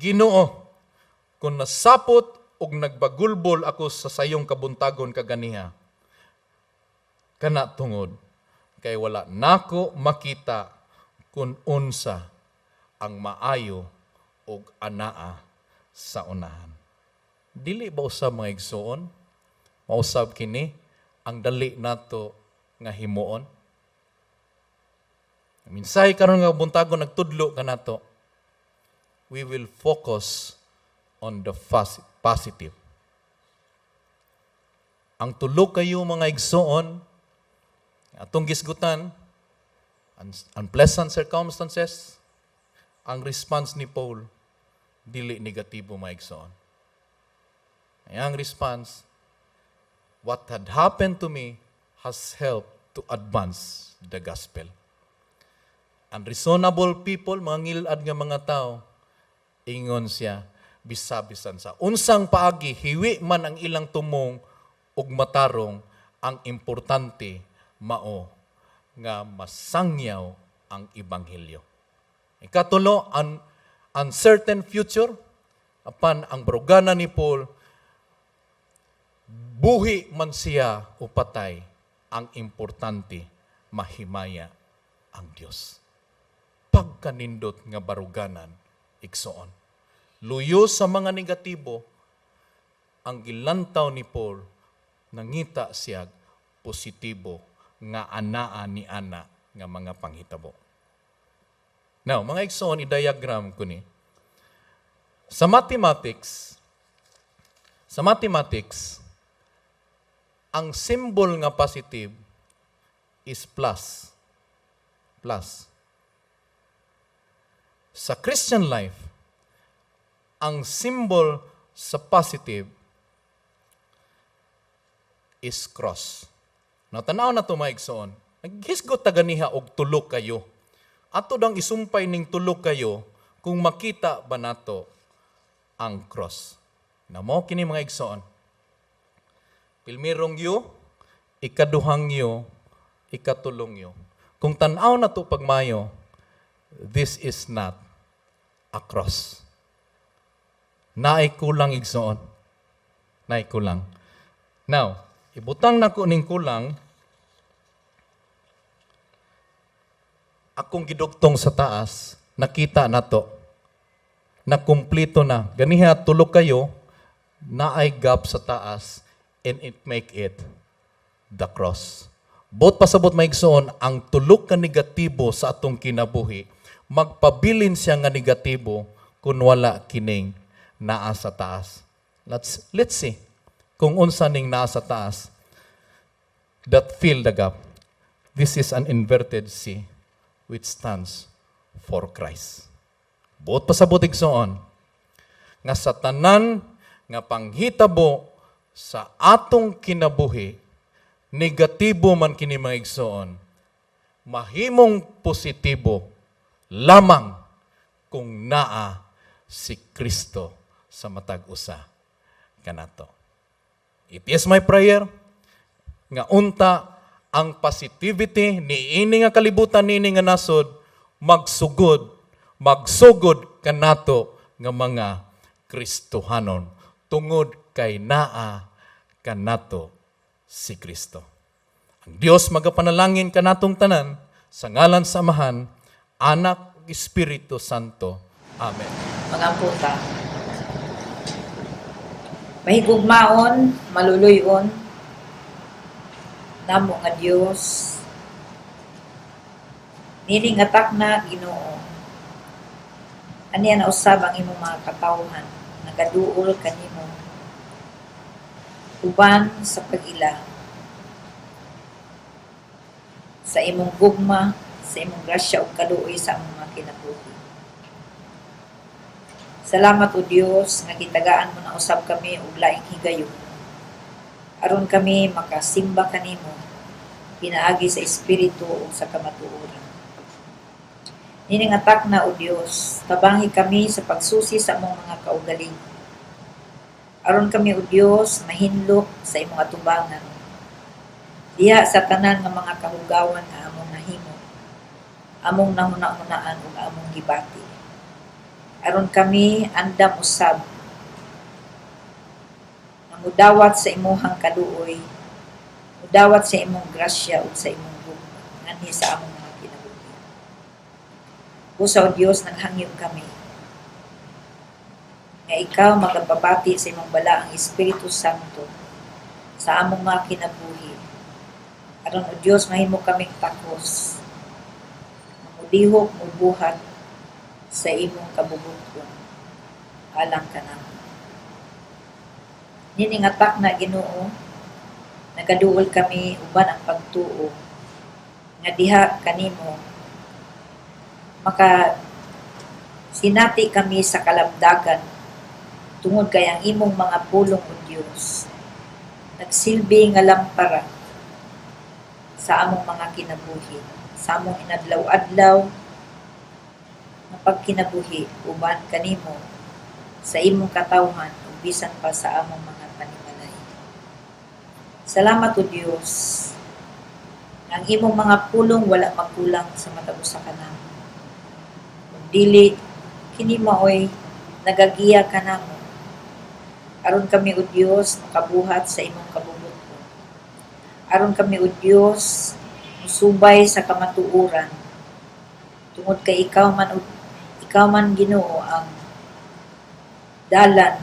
"Ginoo, kung nasapot og nagbagulbol ako sa sayong kabuntagon kaganiha, kana tungod kay wala nako makita kung unsa ang maayo og anaa sa unahan." Dili ba usab, mga igsoon, mausab kini ang dali nato nga himuon? Mensahe karon nga buntagon nagtudlo kanato. We will focus on the positive. Ang tulo kayo, mga igsoon, atong gisgutan, unpleasant circumstances, ang response ni Paul, dili negatibo, mga igsoon. Ang response, "What had happened to me has helped to advance the gospel." Unreasonable people, mga ngilad nga mga tao, ingon siya, bisabisan sa unsang paagi, hiwi man ang ilang tumong ug matarong, ang importante mao nga masangyaw ang ebanghelyo. Ikatulo, an uncertain future, apan ang baruganan ni Paul, buhi man siya o patay, ang importante, mahimaya ang Dios. Pagkanindot nga baruganan, igsoon. Luyo sa mga negatibo, ang gilantaw ni Paul, nangita siya positibo nga anaa ni ana nga mga panghitabo. Now, mga igsoon, i-diagram ko ni. Sa mathematics, ang symbol nga positive is plus. Plus. Sa Christian life, ang symbol sa positive is cross. Now, tanaw na to, mga igsoon. Naghisgot ta ganiha og tulo kayo. Ato dang isumpay ning tulo kayo kung makita ba nato ang cross. Na mo kini, mga igsoon. Pilmirong U, ikaduhang U, ikatulong U. Kung tan-aw na to pagmayo, this is not a cross. Naay kulang, igsoon. Naay kulang. Now, ibutang nako ning kulang, akong gidugtong sa taas, nakita nato na kumpleto na. Ganiha tulo kayo, naay gap sa taas, and it make it the cross. Buot pasabot, mga igsoon, ang tulo ka negatibo sa atong kinabuhi, magpabilin siya nga negatibo kung wala kining naa sa taas. Let's see kung unsa ning naa sa taas that fill the gap. This is an inverted C which stands for Christ. Buot pasabot, igsoon, nga sa tanan nga panghitabo sa atong kinabuhi, negatibo man kini, mga igsoon, mahimong positibo lamang kung naa si Kristo sa matag usa kanato. It is my prayer nga unta ang positivity ni ini nga kalibutan, niini nga nasod, magsugod magsugod kanato nga mga Kristohanon tungod kay naa kanato si Kristo. Ang Dios magapanalangin kanatong tanan sa ngalan sa Amahan, Anak, ug Espiritu Santo. Amen. Magampo ta. Mahigugmaon, maluluyon, namo nga Dios. Nining atak na, Ginoo. Aniya na usab ang imong mga katawhan, nagaduol kanimo uban sa pag-ila sa imong gugma, sa imong grasya ug kaluoy sa among mga kinabuhi. Salamat, O Dios, nga gitagaan mo na usab kami og laing higayon aron kami makasimba kanimo pinaagi sa espiritu ug sa kamatuoran. Nining atak na, O Dios, tabangi kami sa pagsusi sa among mga kaugalingon. Aron kami, O Dios, mahinlo sa imong atubangan. Diha sa tanan nga mga kahugawan nga among nahimo, among nahuna-hunaan ug among gibati. Aron kami andam usab nga mudawat sa imuhang kaluoy, mudawat sa imong grasya ug sa imong gugma nganhi sa among mga kinabuhi. Busa, O Dios, naghangyo kami nga ikaw magapabati sa imong balaang Espiritu Santo sa among mga kinabuhi. Aron, O Dios, mahimo kaming takos nga mulihok, mubuhat sa imong kabubut-on alang kanamo. Nining atak na, Ginoo, nagaduol kami uban ang pagtuo nga diha kanimo maka sinati kami sa kalabdagan tungod kay ang imong mga pulong, O Dios, nagsilbi nga lampara sa among mga kinabuhi, sa among inadlaw-adlaw nga pagkinabuhi uban kanimo sa imong katawhan ug bisan pa sa among mga panimalay. Salamat, O Dios, nga ang imong mga pulong wala magkulang sa matag usa kanamo. Kung dili kini maoy nagagiya kanamo aron kami, O Dios, makabuhat sa imong kabubut-on. Aron kami, O Dios, musubay sa kamatuoran tungod kay ikaw man, Ginoo, ang dalan,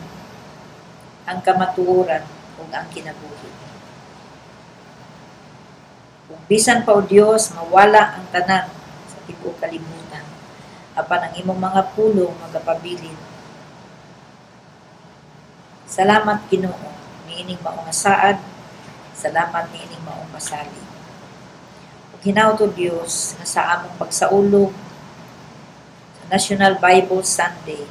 ang kamatuoran ug ang kinabuhi. Ug bisan pa, O Dios, mawala ang tanan sa tibuok kalibutan, apan ang imong mga pulong magapabilin. Salamat, Ginoo, niining mao nga saad. Salamat niining maong pasali. Ug hinaut, O Dios, nga sa among pagsaulog sa National Bible Sunday,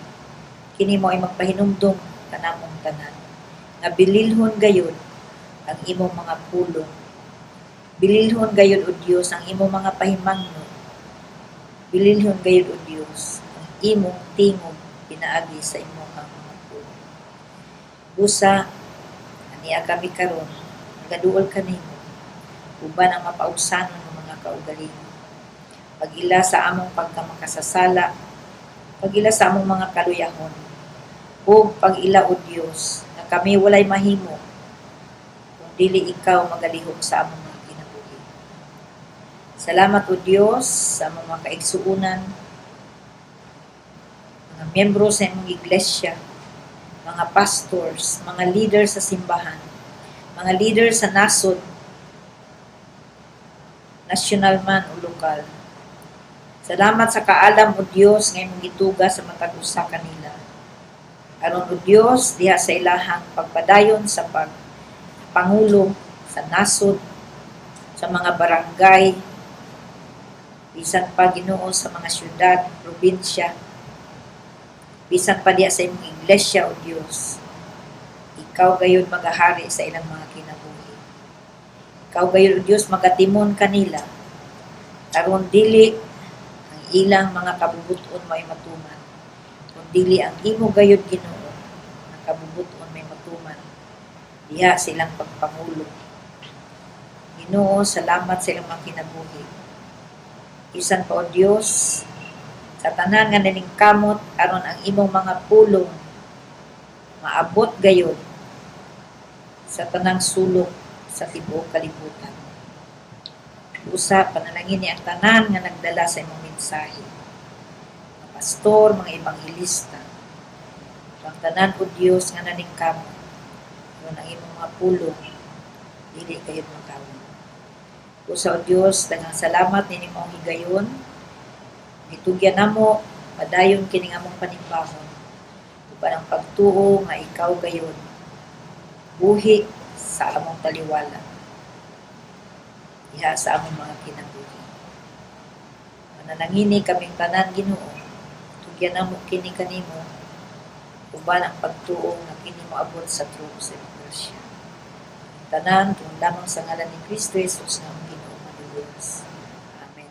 kini mao'y magpahinumdum kanamong tanan nga bililhon gayud ang imong mga pulong. Bililhon gayud, O Dios, ang imong mga pahimangno. Bililhon gayud, O Dios, ang imong tingog pinaagi sa imong mga pulong. Busa, ania kami karon, nagaduol kanimo uban ang mapaugsanon ng mga kaugalingon. Pag-ila sa among pagkamakasasala, pag-ila sa among mga kaluyahon, ug pag-ila, O Dios, nga kami walay mahimo kung dili ikaw magalihok sa among mga kinabuhi. Salamat, O Dios, sa among mga kaigsuonan, mga miyembro sa imong iglesia, mga pastors, mga leader sa simbahan, mga leader sa nasod, national man o lokal. Salamat sa kaalam, O Dios, nga imong gituga sa matag usa kanila. Aron, O Dios, diha sa ilahang pagpadayon sa pagpangulo sa nasod, sa mga barangay, bisan pa, Ginoo, sa mga syudad, probinsya, bisan pa diha sa imong iglesia, O Dios, ikaw gayud magahari sa ilang mga kinabuhi. Ikaw gayud, O Dios, magatimon kanila aron dili ang ilang mga kabubuton may matuman, kun dili ang imo gayud, Ginoo, ang kabubuton may matuman diha sa ilang pagpangulo. Ginoo, salamat sa ilang mga kinabuhi. Bisan pa, O Dios, sa tanan nga naningkamot aron ang imong mga pulong maabot gayud Sa tanang sulok sa tibuok kalibutan. Usa, panalangini ang tanan nga nagdala sa imong mensahe. Mga pastor, mga ebanghelista. Ang tanan o Dios nga naningkamot. Aron ang imong mga pulong dili kayod makawat. Usa, o Dios, daghang salamat nining maong higayon. Gitugyan namo padayon kining among panimbahon uban ang pagtuo nga ikaw gayon buhi sa among taliwala diha sa among mga kinabuhi. Manalangini kaming tanan, Ginoo. Tugyan namo kini kanimo uban ang pagtuo nga kini moabot sa trono sa imong grasya. Tanan tungod lamang sa ngalan ni Kristo Jesus nga among Ginoo Manluluwas. Amen.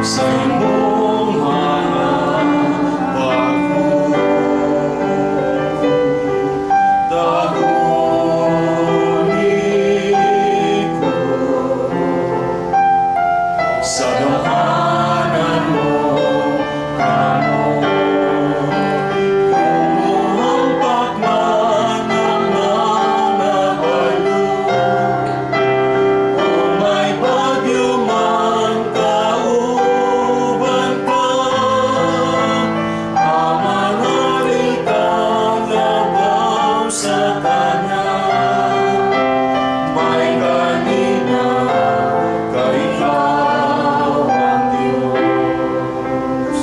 Sa imong mga bago Dagoni ko sa gamhanan mo kamot. Kung mohampak man ang mga balo, kung may bagyo man, kauban ka. Hamanghari ka labaw sa tanan. May kalinaw kay ikaw ang Diyos.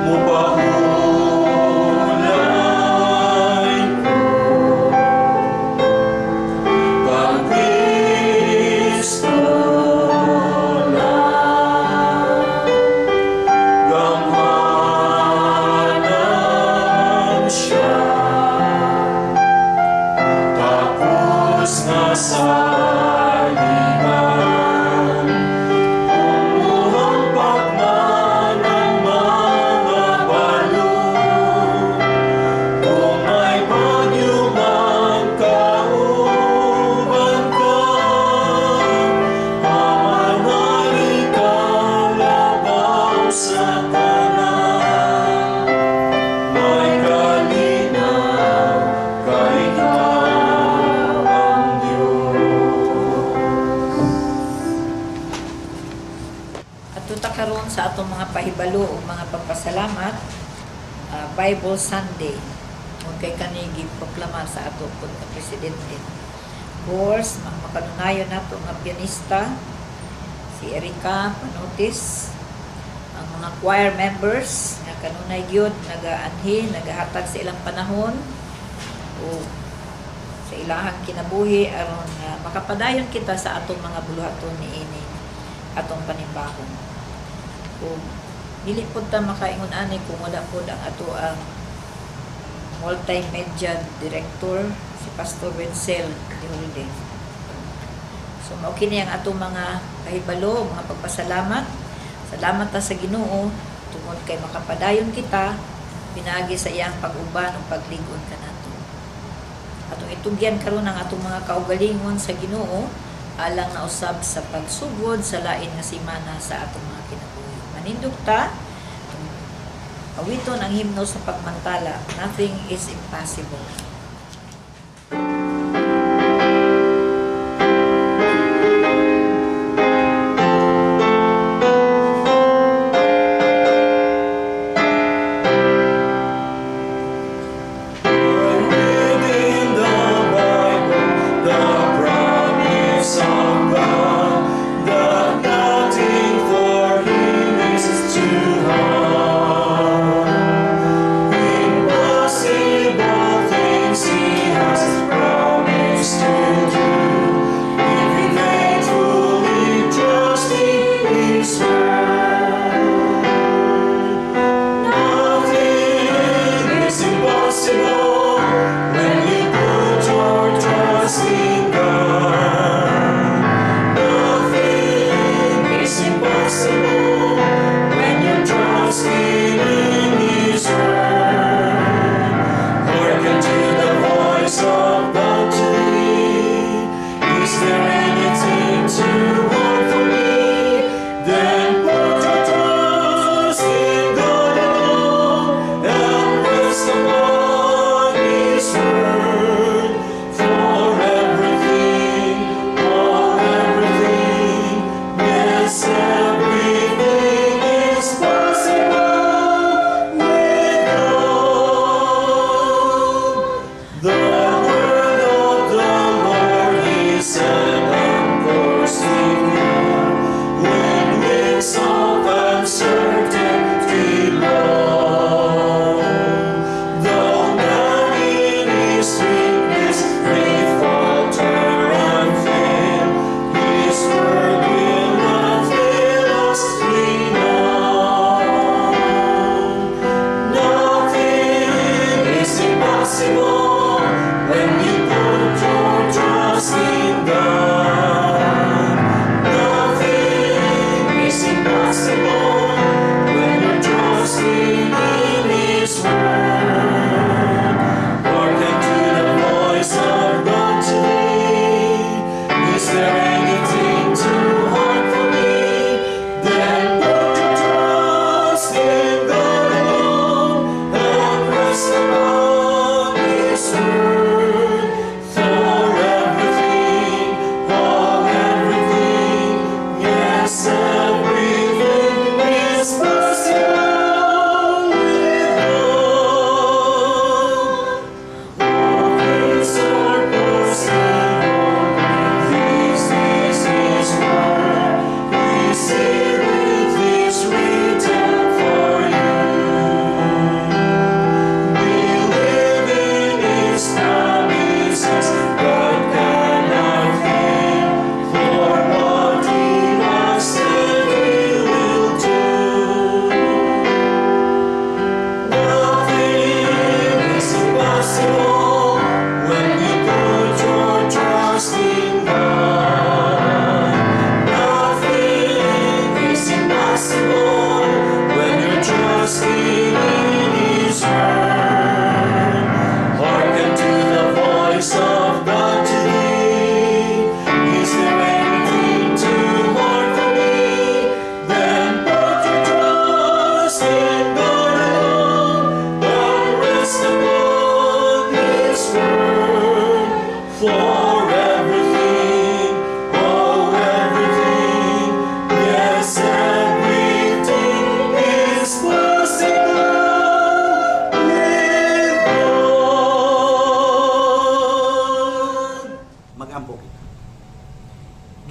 Mupahulay ko kang Kristo lang. Gamhanan siya, tapos na saligan. Kung mohampak man ang mga balo, kung may bagyo man, kauban ka. Hamanghari ka labaw sa tanan. May kalinaw kay ikaw ang Diyos. Adto ta karon sa atong mga pahibalo ug mga pagpasalamat, Bible Sunday. Kung kay kani giproklama sa ato pud nga presidente. Of course, ang makanunayon nato nga pianista si Erika Panotis, ang mga choir members nga kanunay gyud nagaanhi, nagahatag sa ilang panahon o sa ilahang kinabuhi aron nga makapadayon kita sa atong mga buluhaton niini atong panimbahon. Ug dili pud ta makaingon ani kung wala pud ang ato ang multimedia director, si Pastor Wenzel De Holde. So mao kini ang atong mga kahibalo, mga pagpasalamat. Salamat ta sa Ginoo tungod kay makapadayon kita pinaagi sa iyang pag-uban ug paglig-on kanato. Atong itugyan karon ang atong mga kaugalingon sa Ginoo alang na usab sa pagsugod sa lain nga semana sa atong mga kinabuhi. Manindog ta, awiton ang himno sa pagmantala, "Nothing is Impossible." I read in the Bible the promise of God that nothing for Him is too hard. Impossible things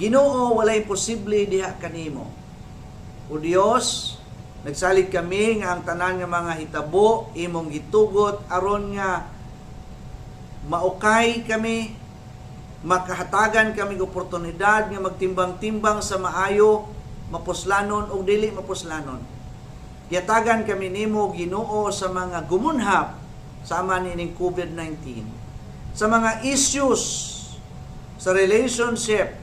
Ginoo, walay imposible diha kanimo. O Dios, nagsalig kami nga ang tanan nga mga hitabo imong gitugot aron nga maukay kami, makahatagan kami og oportunidad nga magtimbang-timbang sa maayo, mapuslanon o dili mapuslanon. Gihatagan kami nimo, Ginoo, sa mga gumunhap sama niining COVID-19, sa mga issues sa relationship,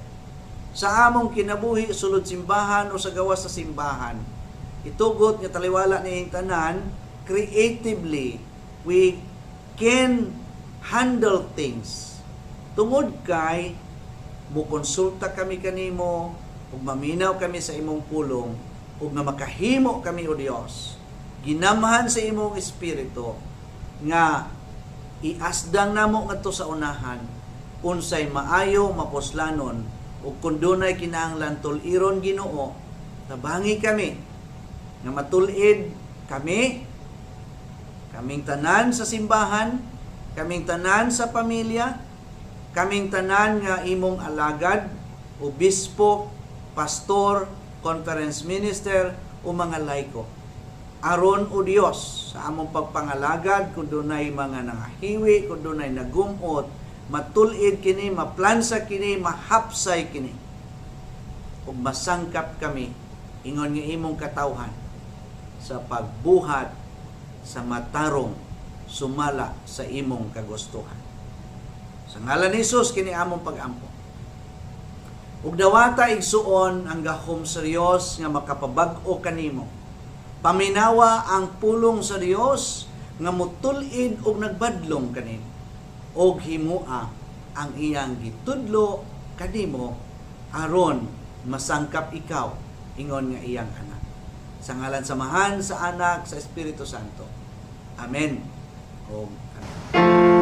sa among kinabuhi sulod simbahan o sa gawas sa simbahan. Itugot nga taliwala niining tanan, creatively we can handle things. Tungod kay mukonsulta kami kanimo ug maminaw kami sa imong pulong ug nga makahimo kami, o Dios, ginamhan sa imong espiritu nga iasdang namo ngadto sa unahan unsay maayo, mapuslanon, ug kung dunay kinahanglan tul-iron, Ginoo, tabangi kami nga matul-id kami, kaming tanan sa simbahan, kaming tanan sa pamilya, kaming tanan nga imong alagad, obispo, pastor, conference minister o mga laiko, aron, O Dios, sa among pagpangalagad, kung dunay mga nangahiwi, kung dunay nagumot, matul-id kini, maplansa kini, mahapsay kini ug masangkap kami ingon nga imong katawhan sa pagbuhat sa matarong sumala sa imong kagustuhan. Sa ngalan ni Jesus kini among pagampo. Ug dawata, igsuon, ang gahom sa Dios nga makapabag-o kanimo. Paminawa ang pulong sa Dios nga mutul-id og nagbadlong kanimo. Og himua ang iyang gitudlo kanimo aron masangkap ikaw ingon nga iyang anak. Sa ngalan sa Amahan, sa Anak, sa Espiritu Santo. Amen. Og amen.